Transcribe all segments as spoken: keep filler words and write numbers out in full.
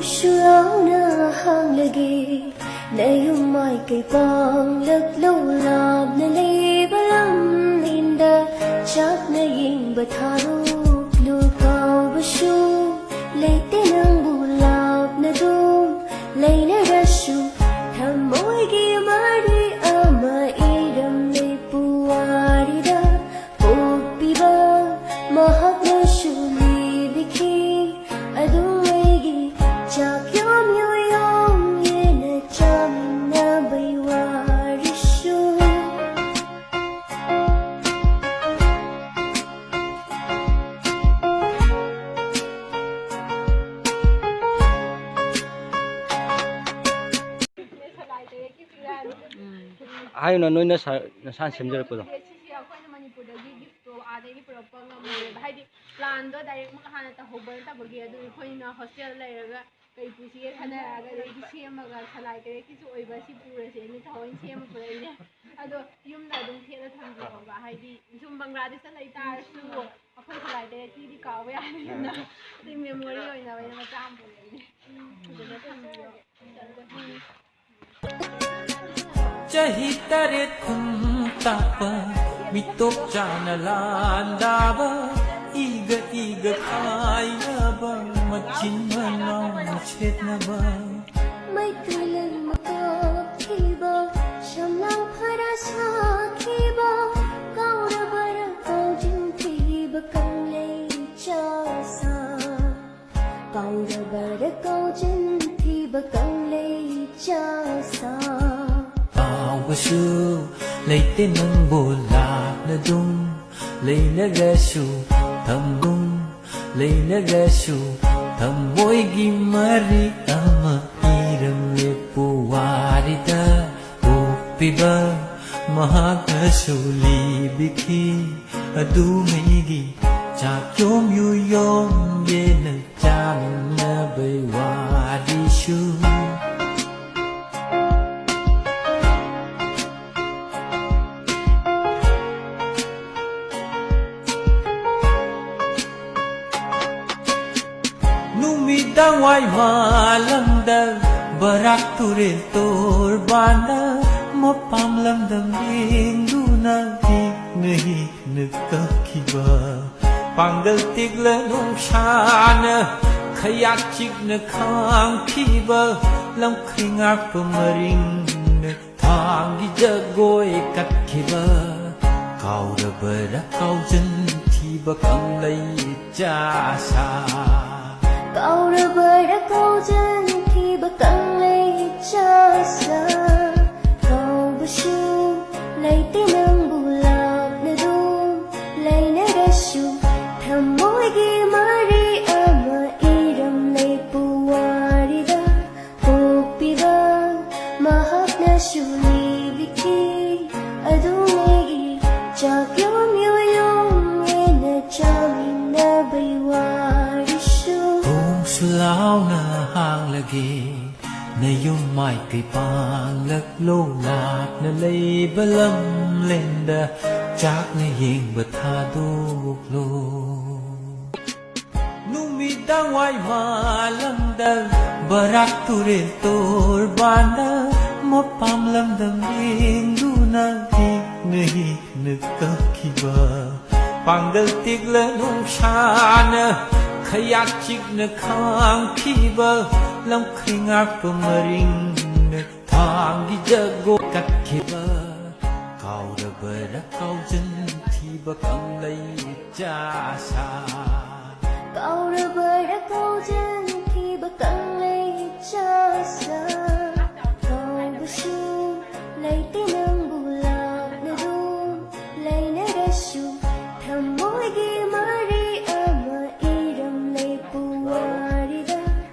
ꯁꯨꯔꯥꯎꯅ ꯍꯥꯡꯂꯒꯦ, ꯅꯌꯨꯝ ꯃꯥꯏꯀꯩ ꯄꯥꯡꯂꯛꯂꯣ, ꯂꯥꯞꯅ ꯂꯩꯕ ꯂꯝꯂꯦꯟꯗ ꯆꯥꯛꯅ ꯌꯦꯡꯕ ꯊꯥꯔꯨꯛꯂꯨ꯫ ꯀꯥꯎꯕꯁꯨ ꯂꯩꯇꯦ ꯅꯪꯕꯨ ꯂꯥꯞꯅ ꯑꯗꯨꯝ ꯂꯩꯅꯔꯁꯨ, ꯊꯃꯣꯏꯒꯤ ꯃꯔꯤ ꯑꯃ ꯏꯔꯝꯂꯦ ꯄꯨꯋꯥꯔꯤꯗ꯫ ꯄꯣꯛꯄꯤꯕ ꯃꯍꯥꯛꯅꯁꯨ ꯂꯤꯕꯤꯈꯤ ꯑꯗꯨ ꯑꯩꯒꯤ ꯆꯥꯛ ꯌꯣꯝ ꯌꯣꯌꯣꯝ ꯌꯦꯅ ꯆꯥꯃꯤꯟꯅꯕꯩ ꯋꯥꯔꯤꯁꯨ꯫ ꯍꯥꯏꯌꯨꯅ ꯅꯣꯏꯅ ꯁꯥ- ꯅꯁꯥꯅ ꯁꯦꯝꯖꯔꯛꯄꯗꯣ꯫ ꯁꯤꯁꯦ ꯑꯩꯈꯣꯏꯅ ꯃꯅꯤꯄꯨꯔꯗꯒꯤ ꯒꯤꯐꯇꯣ ꯑꯥꯗꯒꯤ ꯄꯨꯔꯛꯄ ꯉꯝꯃꯣꯏꯕ, ꯍꯥꯏꯗꯤ ꯄ꯭ꯂꯥꯟꯗꯣ ꯗꯥꯏꯔꯦꯛꯃꯛ ꯍꯥꯟꯅ ꯇꯧꯍꯧꯕ ꯅꯠꯇꯕꯒꯤ꯫ ꯑꯗꯨ ꯑꯩꯈꯣꯏꯅ ꯍꯣꯁꯇꯦꯜ ꯂꯩꯔꯒ ꯀꯩ ꯄꯨꯁꯤꯒꯦ ꯈꯟꯅꯔꯛꯑꯒ ꯑꯗꯩꯗꯤ ꯁꯦꯝꯃꯒ ꯁꯂꯥꯏ ꯀꯔꯦꯛꯀꯤꯁꯨ ꯑꯣꯏꯕ ꯁꯤ ꯄꯨꯔꯁꯦꯅ ꯊꯑꯣꯏꯅ ꯁꯦꯝꯃ ꯄꯨꯔꯛꯏꯅꯦ꯫ ꯑꯗꯣ ꯌꯨꯝꯗ ꯑꯗꯨꯝ ꯊꯦꯠꯂ ꯊꯝꯕꯤꯌꯣꯕ, ꯍꯥꯏꯗꯤ ꯁꯨꯝ ꯕꯪꯒ꯭ꯂꯥꯗꯦꯁꯇ ꯂꯩꯇꯥꯔꯁꯨ ꯑꯩꯈꯣꯏ ꯁꯂꯥꯏ ꯀꯔꯦꯛꯀꯤꯗꯤ ꯀꯥꯎꯕ ꯌꯥꯗꯦꯗꯅ꯫ ꯑꯗꯨꯏ ꯃꯦꯃꯣꯔꯤ ꯑꯣꯏꯅꯕ ꯑꯩꯅ ꯃꯆꯥ ꯑꯃ ꯄꯨꯔꯛꯏꯅꯦ꯫ ꯐꯖꯅ ꯊꯝꯕꯤꯌꯣ꯫ ꯆꯍꯤ ꯇꯔꯦꯠ ꯈꯨꯟ ꯇꯥꯛꯄ ꯃꯤꯇꯣꯞ ꯆꯥꯅ ꯂꯥꯟꯗꯥꯕ ꯏꯒ ꯏꯒ ꯈꯥꯏꯅꯕ ꯃꯆꯤꯟ ꯃꯅꯥꯎ ꯁꯦꯠꯅꯕ ꯃꯩꯇꯩ ꯂꯩꯃ ꯀꯥꯞꯈꯤꯕ ꯁꯝꯂꯥꯡ ꯐꯔ ꯁꯥꯈꯤꯕ ꯀꯥꯎꯔꯕꯔ ꯀꯥꯎꯖꯤꯟꯈꯤꯕ ꯀꯪꯂꯩ ꯆꯥꯁꯥ ꯀꯥꯎꯔꯕꯔ ꯀꯥꯎꯖꯤꯟꯈꯤꯕ ꯀꯪꯂꯩ ꯆꯥꯁꯥ ꯀꯥꯎꯕꯁꯨ ꯂꯩꯇꯦ ꯅꯪꯕꯨ ꯂꯥꯞꯅꯗꯨꯝ ꯂꯩꯅꯔꯁꯨ ꯊꯝꯒꯨꯝ ꯂꯩꯅꯔꯁꯨ ꯊꯃꯣꯏꯒꯤ ꯃꯔꯤ ꯑꯃ ꯏꯔꯝꯂꯦ ꯄꯨꯋꯥꯔꯤꯗ ꯄꯣꯛꯄꯤꯕ ꯃꯍꯥꯛꯅꯁꯨ ꯂꯤꯕꯤꯈꯤ ꯑꯗꯨꯉꯩꯒꯤ ꯆꯥꯛ ꯌꯣꯝ ꯌꯨ ꯌꯣꯝ ꯌꯦꯟꯅ ꯆꯥꯃꯤꯟꯅꯕꯩ ꯋꯥꯔꯤꯁꯨ꯫ ꯅꯨꯃꯤꯗꯥꯡ ꯋꯥꯏ ꯃꯥꯂꯪꯗ ꯕꯔꯥꯛ ꯇꯨꯔꯦꯜ ꯇꯣꯔꯕꯥꯟꯗ ꯃꯄꯥꯝ ꯂꯝꯗꯝ ꯌꯦꯡꯗꯨꯅ ꯍꯤꯛꯅ ꯍꯤꯛꯅ ꯀꯞꯈꯤꯕ ꯄꯥꯡꯒꯜ ꯇꯦꯛꯂ ꯅꯨꯡꯁꯥꯅ ꯈꯌꯥꯛ ꯆꯤꯛꯅ ꯈꯥꯡꯈꯤꯕ ꯂꯝꯈꯩ ꯉꯥꯛꯄ ꯃꯔꯤꯡꯅ ꯊꯥꯡꯒꯤ ꯖꯒꯣꯏ ꯀꯠꯈꯤꯕ ꯀꯥꯎꯔꯕꯔ ꯀꯥꯎꯖꯟꯈꯤꯕ ꯀꯪꯂꯩ ꯏꯆꯥꯁꯥ ꯀꯥꯎꯔꯕꯔ ꯀꯥꯎꯖꯟꯈꯤꯕ ꯀꯪꯂꯩ ꯏꯆꯥꯁꯥ ꯀꯥꯎꯕꯁꯨ ꯂꯩꯇꯦ ꯅꯪꯕꯨ ꯂꯥꯞꯅ ꯑꯗꯨꯝ ꯂꯩꯅꯔꯁꯨ ꯊꯃꯣꯏꯒꯤ ꯃꯔꯤ ꯑꯃ ꯏꯔꯝꯂꯦ ꯄꯨꯋꯥꯔꯤꯗ ꯄꯣꯛꯄꯤꯕ ꯃꯍꯥꯛꯅꯁꯨ ꯂꯤꯕꯤꯈꯤ ꯑꯗꯨꯉꯩꯒꯤ ꯆꯥꯛ ꯌꯣꯝ ꯌꯣꯌꯣꯝ ꯍꯦꯟꯅ ꯆꯥꯃꯤꯟꯅꯕꯩ ꯋꯥꯔꯤꯁꯨ ꯍꯣꯡꯁꯨ ꯂꯥꯎꯅ ꯍꯥꯡꯂꯒꯦ ꯅꯌꯨꯝ ꯃꯥꯏꯀꯩ ꯄꯥꯡꯂꯛꯂꯣ ꯂꯥꯞꯅ ꯂꯩꯕ ꯂꯝꯂꯦꯟꯗ ꯆꯥꯛꯅ ꯌꯦꯡꯕ ꯊꯥꯗꯣꯛꯂꯣ ꯅꯨꯃꯤꯗꯥꯡ ꯋꯥꯏ ꯃꯥꯂꯪꯗ ꯕꯔꯥꯛ ꯇꯨꯔꯦꯜ ꯇꯣꯔꯕꯥꯟꯗ ꯃꯄꯥꯝ ꯂꯝꯗꯝ ꯌꯦꯡꯗꯨꯅ ꯍꯤꯛꯅ ꯍꯤꯛꯅ ꯀꯞꯈꯤꯕ ꯄꯥꯡꯒꯜ ꯇꯦꯛꯂ ꯅꯨꯡꯁꯥꯅ ꯈꯌꯥꯛ ꯆꯤꯛꯅ ꯈꯥꯡꯈꯤꯕ ꯂꯝꯈꯩ ꯉꯥꯛꯄ ꯃꯔꯤꯡꯅ ꯊꯥꯡꯒꯤ ꯖꯒꯣꯏ ꯀꯠꯈꯤꯕ ꯀꯥꯎꯔꯕꯔ ꯀꯥꯎꯖꯟꯈꯤꯕ ꯀꯪꯂꯩ ꯏꯆꯥꯁꯥ ꯀꯥꯎꯔꯕꯔ ꯀꯥꯎꯖꯟꯈꯤꯕ ꯀꯪꯂꯩ ꯏꯆꯥꯁꯥ ꯀꯥꯎꯕꯁꯨ ꯂꯩꯇꯦ ꯅꯪꯕꯨ ꯂꯥꯞꯅ ꯑꯗꯨꯝ ꯂꯩꯅꯔꯁꯨ ꯊꯃꯣꯏꯒꯤ ꯃꯔꯤ ꯑꯃ ꯏꯔꯝꯂꯦ ꯄꯨꯋꯥꯔꯤꯗ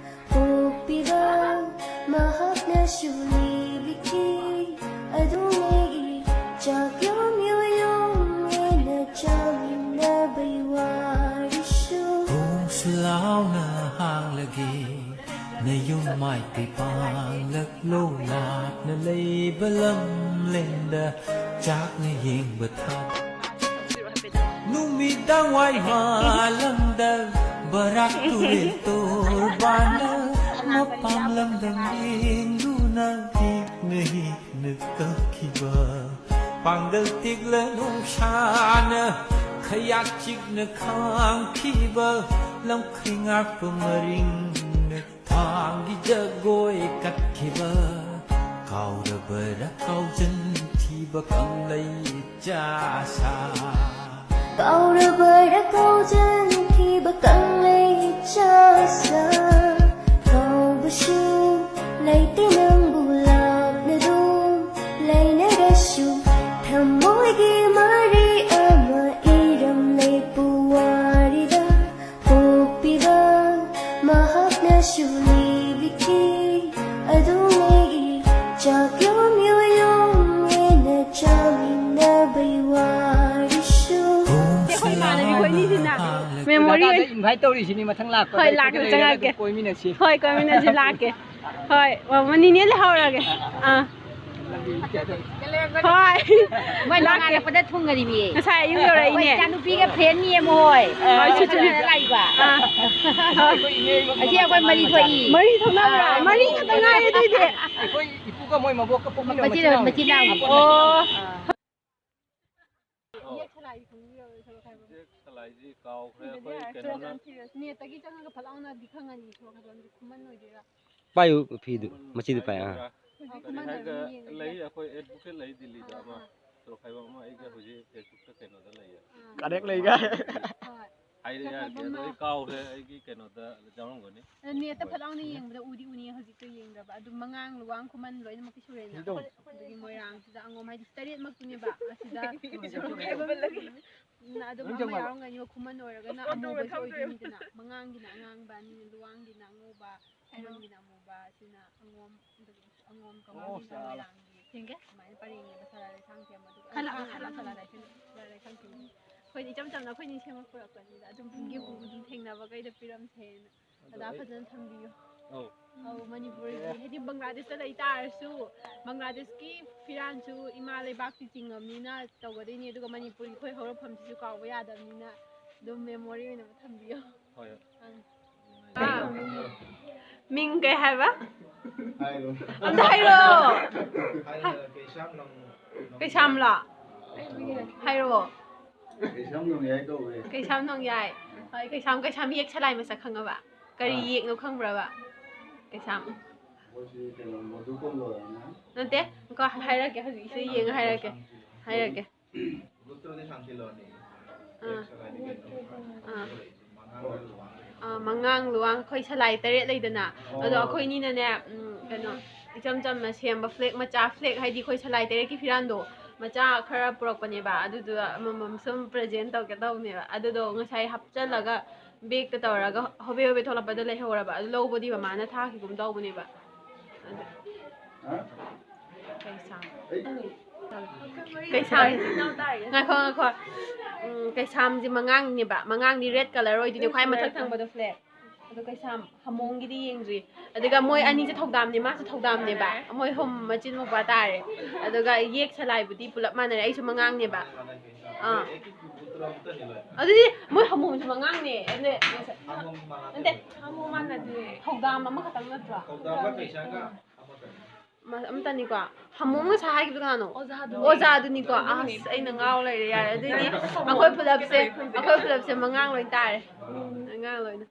ꯄꯣꯛꯄꯤꯕ ꯃꯍꯥꯛꯅꯁꯨ ꯂꯤꯕꯤꯈꯤ ꯑꯗꯨꯉꯩꯒꯤ ꯆꯥꯛ ꯌꯣꯝ ꯌꯣꯌꯣꯝ ꯍꯦꯟꯅ ꯆꯥꯃꯤꯟꯅꯕꯩ ꯋꯥꯔꯤꯁꯨ ꯍꯣꯡꯁꯨ ꯂꯥꯎꯅ ꯍꯥꯡꯂꯒꯦ ꯅꯌꯨꯝ ꯃꯥꯏꯀꯩ ꯄꯥꯡꯂꯛꯂꯣ ꯂꯥꯞꯅ ꯂꯩꯕ ꯂꯝꯂꯦꯟꯗ ꯆꯥꯛꯅ ꯌꯦꯡꯕ ꯊꯥ ꯅꯨꯃꯤꯗꯥꯡ ꯋꯥꯏ ꯃꯥꯂꯪꯗ ꯕꯔꯥꯛ ꯇꯨꯔꯦꯜ ꯇꯣꯔꯕꯥꯟꯅ ꯃꯄꯥꯟ ꯂꯝꯗ ꯂꯦꯡꯗꯨꯅ ꯍꯤꯛꯅ ꯍꯤꯛꯅ ꯀꯛꯈꯤꯕ, ꯄꯥꯡꯒꯜ ꯇꯦꯛꯂ ꯅꯨꯡꯁꯥꯅ ꯈꯌꯥꯠ ꯆꯤꯛꯅ ꯈꯥꯡꯈꯤꯕ, ꯂꯝꯈꯩ ꯉꯥꯛꯄ ꯃꯔꯤꯡꯅ ꯊꯥꯡꯒꯤ ꯖꯒꯣꯏ ꯀꯠꯈꯤꯕ, ꯀꯥꯎꯔꯕꯔꯥ ꯀꯥꯎꯖꯟꯈꯤꯕ ꯀꯪꯂꯩ ꯏꯆꯥꯁꯥ꯫ ꯀꯥꯎꯔꯕꯔꯥ ꯀꯥꯎꯖꯟꯈꯤꯕ ꯀꯪꯂꯩ ꯏꯆꯥꯁꯥ꯫ ꯀꯥꯎꯕꯁꯨ ꯂꯩꯇꯦ ꯅꯪꯕꯨ ꯂꯥꯞꯅ ꯑꯗꯨꯝ ꯂꯩꯅꯔꯁꯨ, ꯊꯃꯣꯏꯒꯤ ꯃꯔꯤ ꯑꯃ ꯏꯔꯝꯂꯦ ꯄꯨꯋꯥꯔꯤꯗ꯫ ꯄꯣꯛꯄꯤꯕ ꯃꯍꯥꯛꯅꯁꯨ ꯂꯤꯕꯤꯈꯤ ꯑꯗꯨꯝ ꯑꯩꯒꯤ ꯆꯥꯛ ꯌꯣꯝ ꯌꯣꯌꯣꯝ ꯍꯦꯟꯅ ꯆꯥꯃꯤꯟꯅꯕꯩ ꯋꯥꯔꯤꯁꯨ꯫ ꯁꯤ ꯑꯩꯈꯣꯏ ꯏꯃꯥꯟꯅꯕꯤ ꯈꯣꯏ ꯑꯅꯤꯁꯤꯅ memory ꯑꯣꯏꯅ invite ꯇꯧꯔꯤꯁꯤꯅꯤ, ꯃꯊꯪ ꯂꯥꯛꯄꯗ ꯍꯣꯏ, ꯑꯩꯈꯣꯏꯗ ꯂꯥꯛꯀꯦ, ꯂꯩꯔꯒ ꯑꯗꯨꯝ ꯆꯪꯉꯛꯀꯦ꯫ ꯀꯣꯏꯃꯤꯟꯅꯁꯤ꯫ ꯍꯣꯏ, ꯀꯣꯏꯃꯤꯟꯅꯁꯤ, ꯂꯥꯛꯀꯦ꯫ ꯍꯣꯏ, ꯃ-, ꯃꯅꯤꯅꯦ ꯂꯩꯍꯧꯔꯒꯦ꯫ ꯑꯥ꯫ ꯍꯣꯏ꯫ ꯃꯣꯏ ꯂꯥꯛꯑꯦ꯫ ꯂꯥꯛꯄꯗ ꯊꯨꯡꯉꯔꯤꯃꯤ꯫ ꯉꯁꯥꯏ ꯑꯌꯨꯛ ꯌꯧꯔꯛꯏꯅꯦ꯫ ꯃꯣꯏ ꯏꯆꯥꯅꯨꯄꯤꯒ friendꯅꯤꯌꯦ ꯃꯣꯏ꯫ ꯍꯣꯏ, ꯁꯨ-, ꯁꯨ-, ꯂꯥꯛꯏꯕ꯫ ꯑꯥ꯫ ꯑꯁꯤ ꯑꯩꯈꯣꯏ ꯃꯔꯤ ꯊꯣꯛꯏ꯫ ꯃꯔꯤ ꯊꯣꯛꯅꯕ꯭ꯔꯥ? ꯑꯥ꯫ ꯃꯔꯤ ꯈꯛꯇ ꯉꯥꯏꯔꯦ ꯑꯗꯨꯏꯗꯤ꯫ ꯑꯩꯈꯣꯏ ꯏꯄꯨꯒ ꯃꯣꯏ ꯃꯕꯣꯛꯀ ꯄꯣꯛꯃꯤꯟꯅꯕ ꯃꯆꯤꯟ-, ꯃꯆꯤꯟ ꯃꯅꯥꯎꯅꯤ꯫ ꯃꯆꯤꯟ ꯃꯅꯥꯎꯅꯤ꯫ ꯑꯣ꯫ ꯌꯦꯛ ꯁꯂꯥꯏꯗꯤ ꯈꯪꯕꯤꯔꯕ, ꯁꯣꯔꯣꯛ ꯈꯥꯏꯕꯝ? ꯌꯦꯛ ꯁꯂꯥꯏꯗꯤ ꯀꯥꯎꯈ꯭ꯔꯦ, ꯑꯩꯈꯣꯏ ꯀꯩꯅꯣꯅ꯫ ꯅꯦꯠꯇꯒꯤ ꯆꯪꯉꯒ ꯐꯠ ꯂꯥꯎꯅꯗꯤ ꯈꯪꯉꯅꯤ, ꯁꯣꯔꯣꯛ ꯈꯥꯏꯕꯝꯁꯦ ꯈꯨꯃꯟ ꯑꯣꯏꯗꯣꯏꯔꯥ? ꯄꯥꯏꯌꯨ, ꯐꯤꯗꯨ, ꯃꯆꯤꯗꯨ ꯄꯥꯏ, ꯑꯥ꯫ ꯍꯧꯖꯤꯛ ꯀꯔꯤ ꯈꯨꯃꯟ ꯍꯥꯏꯒ-, ꯑꯣꯏꯕꯅꯤ ꯌꯦꯡꯉꯒꯦ꯫ ꯂꯩ, ꯑꯩꯈꯣꯏ advocate ꯂꯩ ꯗꯤꯜꯂꯤꯗ ꯑꯥ, ꯑꯃ꯫ ꯑꯥ꯫ ꯁꯣꯔꯣꯛ ꯈꯥꯏꯕꯝ ꯑꯃ ꯑꯩꯒ ꯍꯧꯖꯤꯛ Facebookꯇ ꯀꯩꯅꯣꯗ ꯂꯩꯌꯦ꯫ ꯑꯥ꯫ Connect ꯂꯩꯒ꯫ ꯍꯣꯏ꯫ ꯍꯥꯏꯔꯦ, ꯁꯣꯔꯣꯛ ꯌꯥꯔꯦ, ꯈꯥꯏꯕꯝ ꯑꯗꯣ ꯑꯃ꯫ ꯑꯩ ꯀꯥꯎꯈ꯭ꯔꯦ, ꯑꯩꯒꯤ ꯀꯩꯅꯣꯗ ꯌꯥꯎꯔꯝꯒꯅꯤ꯫ ꯑꯗꯣ ꯅꯦꯠꯇ ꯐꯠ ꯂꯥꯎꯅ ꯌꯦꯡꯕꯗ ꯎꯗꯤ ꯎꯅꯤ, ꯍꯧꯖꯤꯛꯇꯣ ꯌꯦꯡꯗꯕ꯫ ꯑꯗꯨ ꯃꯉꯥꯡ, ꯂꯨꯋꯥꯡ, ꯈꯨꯃꯟ ꯂꯣꯏꯅꯃꯛꯇꯤ ꯁꯨꯔꯦꯅ꯫ ꯑꯗꯨꯒꯤ ꯃꯣꯏꯔꯥꯡꯁꯤꯗ ꯑꯉꯣꯝ ꯍꯥꯏꯗꯤ ꯇꯔꯦꯠꯃꯛꯇꯨꯅꯦꯕ꯫ ꯑꯁꯤꯗ ꯁꯣꯔꯣꯛ ꯈꯥꯏꯕꯝ ꯑꯗꯨꯝ ꯑꯃ ꯌꯥꯎꯔꯝꯒꯅꯤꯕ, ꯈꯨꯃꯟ ꯑꯣꯏꯔꯒꯅ ꯑꯃꯨꯕꯁꯨ ꯑꯣꯏꯗꯣꯏꯅꯤꯗꯅ꯫ ꯃꯉꯥꯡꯒꯤꯅ ꯑꯉꯥꯡꯕ, ꯑꯅꯤꯅ ꯂꯨꯋꯥꯡꯒꯤꯅ ꯑꯉꯧꯕ, ꯈꯨꯃꯟꯒꯤꯅ ꯑꯃꯨꯕ, ꯁꯤꯅ ꯑꯉꯣꯝ, ꯑꯗꯨꯒ ꯑꯉꯣꯝ ꯀꯃꯥꯏꯅ ꯑꯣ, ꯃꯣꯏꯔꯥꯡꯒꯤ꯫ ꯌꯦꯡꯒꯦ꯫ ꯑꯗꯨꯃꯥꯏꯅ ꯄꯔꯦꯡꯅꯦꯕ ꯁꯂꯥ ꯂꯩꯁꯥꯡꯊꯦꯝ꯫ ꯑꯗꯨꯒ ꯈꯜꯂꯛꯑꯣ, ꯑꯉꯥꯡ ꯈꯜꯂꯛꯑꯣ꯫ ꯁꯂꯥ ꯂꯩꯁꯥꯡ-, ꯁꯂꯥ ꯂꯩꯁꯥꯡꯊꯦꯝ꯫ ꯑꯩꯈꯣꯏꯗꯤ ꯏꯆꯝ ꯆꯝꯅ ꯑꯩꯈꯣꯏꯅꯤ ꯁꯦꯝꯃ ꯄꯨꯔꯛꯄꯅꯤꯗ꯫ ꯑꯗꯨꯝ gift ꯑꯗꯨꯝ ꯊꯦꯡꯅꯕꯈꯩꯗ ꯄꯤꯔꯝꯁꯦꯅ꯫ ꯑꯗꯣ ꯑꯗꯥ ꯑꯩ ꯐꯖꯅ ꯊꯝꯕꯤꯌꯨ꯫ ꯑꯧ꯫ ꯑꯧ, ꯃꯅꯤꯄꯨꯔꯒꯤ, ꯍꯥꯏꯗꯤ ꯕꯪꯒ꯭ꯂꯥꯗꯦꯁꯇ ꯂꯩ ꯇꯥꯔꯁꯨ, ꯕꯪꯒ꯭ꯂꯥꯗꯦꯁꯀꯤ ꯐꯤꯔꯥꯟꯁꯨ ꯏꯃꯥ ꯂꯩꯕꯥꯛꯀꯤ ꯆꯤꯡꯉꯕꯅꯤꯅ ꯇꯧꯒꯗꯣꯏꯅꯤ, ꯑꯗꯨꯒ ꯃꯅꯤꯄꯨꯔꯒꯤ ꯑꯩꯈꯣꯏ ꯍꯧꯔꯛꯐꯝꯁꯤꯁꯨ ꯀꯥꯎꯕ ꯌꯥꯗꯕꯅꯤꯅ ꯑꯗꯨꯝ memory ꯑꯣꯏꯅ ꯊꯝꯕꯤꯌꯣ꯫ ꯍꯣꯏ꯫ ꯑꯥ꯫ ꯃꯤꯡ ꯀꯩ ꯍꯥꯏꯕ? ꯍꯥꯏꯔꯣ꯫ ꯑꯝꯇ ꯍꯥꯏꯔꯣ꯫ ꯍꯥꯏꯔꯣ, ꯀꯩꯁꯥꯝ ꯅꯣꯡ-, ꯀꯩꯁꯥꯝꯂꯣ? ꯍꯥꯏꯔꯛꯑꯣ꯫ ꯀꯩꯁꯥꯝ ꯅꯣꯡꯌꯥꯏ ꯀꯧꯋꯦ꯫ ꯀꯩꯁꯥꯝ ꯅꯣꯡꯌꯥꯏ꯫ ꯍꯣꯏ, ꯀꯩꯁꯥꯝ, ꯀꯩꯁꯥꯝ ꯌꯦꯛ ꯁꯂꯥꯏ ꯃꯁꯛ ꯈꯪꯉꯕ? ꯀꯔꯤ ꯑꯥ꯫ ꯌꯦꯛꯅꯣ ꯈꯪꯕ꯭ꯔꯕ? ꯀꯩꯁꯥꯝ꯫ ꯃꯣꯏꯁꯤ ꯀꯩꯅꯣ, ꯃꯣꯗꯨ ꯀꯣꯟꯗꯣꯔꯥꯅ? ꯅꯠꯇꯦ, ꯀꯣ ꯍꯥꯏꯔꯛꯀꯦ, ꯍꯧꯖꯤꯛꯁꯦ ꯌꯦꯡꯉ ꯍꯥꯏꯔꯛꯀꯦ꯫ ꯍꯥꯏꯔꯛꯀꯦ꯫ ꯑꯥ꯫ ꯑꯥ꯫ ꯑꯥ, ꯃꯉꯥꯡ ꯂꯨꯋꯥꯡ ꯑꯩꯈꯣꯏ ꯁꯂꯥꯏ ꯇꯔꯦꯠ ꯂꯩꯗꯅ, ꯑꯗꯣ ꯑꯣ꯫ ꯑꯩꯈꯣꯏꯅꯤꯅꯅꯦ, ꯎꯝ, ꯀꯩꯅꯣ, ꯏꯆꯝ ꯆꯝꯅ ꯁꯦꯝꯕ flag ꯃꯆꯥ, flag ꯍꯥꯏꯗꯤ ꯑꯩꯈꯣꯏ ꯁꯂꯥꯏ ꯇꯔꯦꯠꯀꯤ ꯐꯤꯔꯥꯟꯗꯣ ꯃꯆꯥ ꯈꯔ ꯄꯨꯔꯛꯄꯅꯦꯕ, ꯑꯗꯨꯗꯨꯒ ꯑꯃꯃꯝ ꯁꯨꯝ present ꯇꯧꯒꯦ ꯇꯧꯕꯅꯦꯕ꯫ ꯑꯗꯨꯗꯣ ꯉꯁꯥꯏ ꯍꯥꯞꯆꯜꯂꯒ bag ꯇ ꯇꯧꯔꯒ ꯍꯣꯕꯦ ꯍꯣꯕꯦ ꯊꯣꯛꯂꯛꯄꯗ ꯂꯩꯍꯧꯔꯕ, ꯑꯗꯨ ꯂꯧꯕꯗꯤ ꯃꯃꯥꯅ ꯊꯥꯈꯤꯒꯨꯝ ꯇꯧꯕꯅꯦꯕ꯫ ꯑꯗꯨ꯫ ꯍꯥ? ꯀꯩꯁꯥꯝ꯫ ꯑꯩ ꯀꯩꯁꯥꯝ꯫ ꯉꯥꯏꯈꯣ, ꯉꯥꯏꯈꯣ꯫ ꯎꯝ, ꯀꯩꯁꯥꯝꯁꯦ ꯃꯉꯥꯡꯅꯦꯕ꯫ ꯃꯉꯥꯡꯗꯤ red colour ꯑꯣꯏꯗꯣꯏꯅꯦ, ꯈ꯭ꯋꯥꯏ ꯃꯊꯛ ꯊꯪꯕꯗꯣ flag꯫ ꯑꯗꯣ ꯀꯩꯁꯥꯝ ꯍꯥꯃꯣꯡꯒꯤꯗꯤ ꯌꯦꯡꯗ꯭ꯔꯤ꯫ ꯑꯗꯨꯒ ꯃꯣꯏ ꯑꯅꯤꯁꯦ ꯊꯧꯗꯥꯝꯅꯦ, ꯃꯥꯁꯨ ꯊꯧꯗꯥꯝꯅꯦꯕ꯫ ꯃꯣꯏ ꯑꯍꯨꯝ ꯃꯆꯤꯟ ꯃꯧꯄ꯭ꯋꯥ ꯇꯥꯔꯦ꯫ ꯑꯗꯨꯒ ꯌꯦꯛ ꯁꯂꯥꯏꯕꯨꯗꯤ ꯄꯨꯂꯞ ꯃꯥꯟꯅꯔꯦ꯫ ꯑꯩꯁꯨ ꯃꯉꯥꯡꯅꯦꯕ꯫ ꯑꯥ꯫ ꯑꯗꯨꯗꯤ ꯃꯣꯏ ꯍꯥꯃꯣꯡꯁꯨ ꯃꯉꯥꯡꯅꯦ꯫ ꯑꯗꯨ ꯅꯠꯇꯦ꯫ ꯍꯥꯃꯣꯡ ꯃꯥꯟꯅꯗꯦ꯫ ꯊꯧꯗꯥꯝ ꯑꯃꯈꯛꯇꯪ ꯅꯠꯇ꯭ꯔꯣ? ꯊꯧꯗꯥꯝꯒ ꯀꯩꯁꯥꯝꯒ ꯑꯃꯠꯇꯅꯤ꯫ ꯃ-, ꯑꯃꯠꯇꯅꯤꯀꯣ꯫ ꯍꯥꯃꯣꯡ ꯉꯁꯥꯏ ꯍꯥꯏꯈꯤꯕꯗꯣ ꯀꯅꯥꯅꯣ? ꯑꯣꯖꯥꯗꯨꯅꯦ꯫ ꯑꯣꯖꯥꯗꯨꯅꯤꯀꯣ꯫ ꯑꯗꯨꯅꯦ꯫ ꯑꯁ, ꯑꯩꯅ ꯉꯥꯎ ꯂꯩꯔꯦ꯫ ꯌꯥꯔꯦ, ꯑꯗꯨꯗꯤ ꯑꯩꯈꯣꯏ ꯄꯨꯂꯞꯁꯦ, ꯑꯩꯈꯣꯏ ꯄꯨꯂꯞꯁꯦ ꯃꯉꯥꯡ ꯂꯣꯏ ꯇꯥꯔꯦ꯫ ꯎꯝ꯫ ꯃꯉꯥꯡ ꯂꯣꯏꯅ꯫